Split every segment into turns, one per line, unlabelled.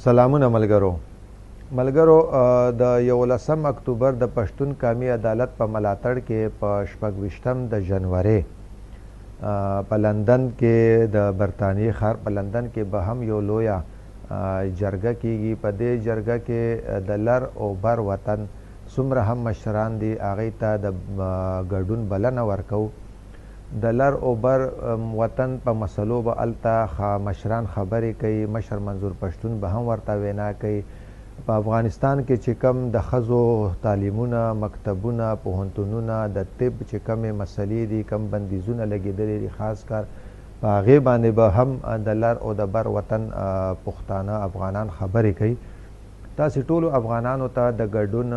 سلامونه ملګرو. ملګرو، د 11 اکتوبر د پښتون قامي عدالت په ملاتړ کې په 26 د جنوري په لندن کې، د برتانیې ښار په لندن کې به هم یو لویه جرګه کیږي. په دې جرګه کې د لر او بر وطن څومره هم مشران دي، هغې ته د ګډون بلنه ورکوو. د لر او بر وطن په مسلو به هلته مشران خبرې کوي. مشر منظور پښتون به هم ورته وینا کوي. په افغانستان کې چې کوم د ښځو تعلیمونه، مکتبونه، پوهنتونونه، د طب چې کومې مسلې دي، کوم بندیزونه لګېدلي دي، خاص کار په هغې باندې به هم د لر او د بر وطن پښتانه افغانان خبرې کوي. تاسې ټولو افغانانو ته د ګډون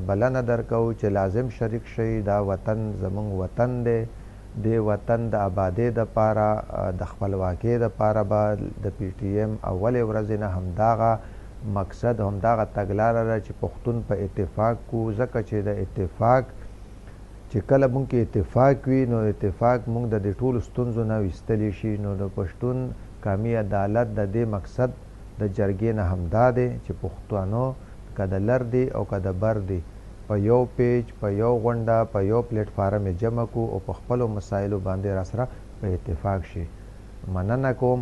بلنه درکوو چې لازم شریک شئ. دا وطن زمونږ وطن دی. د وطن د آبادۍ دپاره، د خپلواکۍ دپاره به د پي ټي ایم اولې ورځې نه همدغه مقصد، همدغه تګلاره ده چې پښتون په اتفاق کو. ځکه چې د اتفاق چې کله مونږ کې اتفاق وي، نو اتفاق مونږ د دې ټولو ستونزو نه ویستلی شي. نو د پښتون قامي عدالت د دې مقصد د جرګې نه همدا دی چې پښتانه که د لر دی او که د بر دی، په یو پیج، په یو غونډه، په یو پلیټ فارم یې جمع کو او په خپلو مسایلو باندې راسره په اتفاق شي. مننه کوم.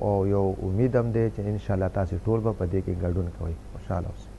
او یو امید هم دی چې انشاءالله تاسې ټول به په دې کې ګډون کوئ. خوشحاله اوسئ.